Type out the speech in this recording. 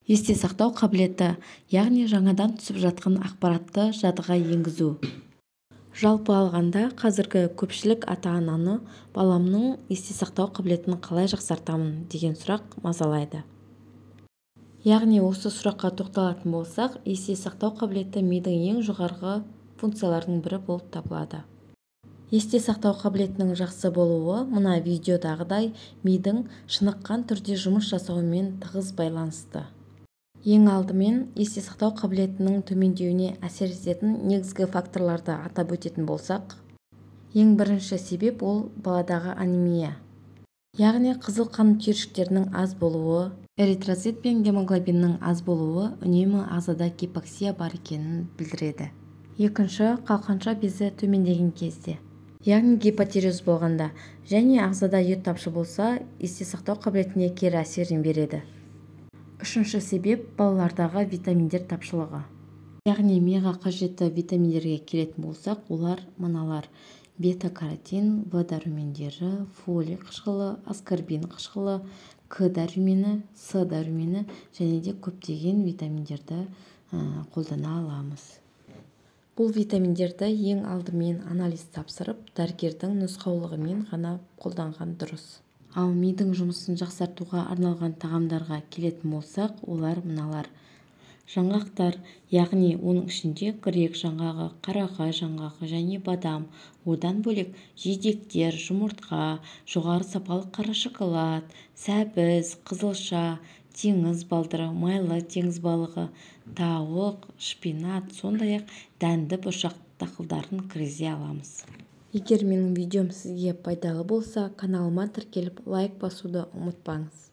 Есте сақтау қабілеті, яғни жаңадан түсіп жатқан ақпаратты жадыға енгізу. Жалпы алғанда, қазіргі көпшілік ата-ананы баламның есте сақтау қабілетін қалай жақсартамын деген сұрақ мазалайды. Яғни осы сұраққа тоқталатын болсақ, есте сақтау қабілеті мидың ең жоғарғы функцияларының бірі болып табылады. Есте сақтау қабілетінің жақсы болуы мына видеодағыдай мидың шыныққан түрде жұмыс жасауымен тығыз байланысты. Ең алдымен есте сақтау қабілетінің төмендеуіне әсер ететін негізгі факторларды атап өтетін болсақ, ең бірінші себеп ол баладағы анемия. Яғни қызыл қан түйіршіктерінің аз болуы, эритроцит пен гемоглобиннің аз болуы үнемі ағзада гипоксия бар екенін білдіреді. Екінші, қалқанша безі төмендеген кезде, яғни гипотиреоз болғанда және ағзада йод тапшы болса, есте сақтау қабілетіне кері әсерін береді. Үшінші себеп балалардағы витаминдер тапшылығы. Яғни миға қажетті витаминдерге келетін болсақ, олар мыналар: бета-каротин, В дәрумендері, фолий қышқылы, аскорбин қышқылы, К дәрумені, С дәрумені және де көптеген витаминдерді қолдана аламыз. Бұл витаминдерді ең алдымен анализ тапсырып, дәрігердің нұсқаулығымен ғана қолданған дұрыс. Ал мидың жұмысын жақсартуға арналған тағамдарға келетін болсақ, олар мыналар: жаңғақтар, яғни оның ішінде грек жаңғағы, қарағай жаңғағы және бадам. Одан бөлек жидектер, жұмыртқа, жоғары сапалы қара шоколад, сәбіз, қызылша, теңіз балдыры, майлы теңіз балығы, тауық, шпинат, сондай-ақ дәнді бұршақ дақылдарын кіргізе аламыз. Егер менің видеом сізге пайдалы болса, каналыма тіркеліп, лайк басуды ұмытпаңыз.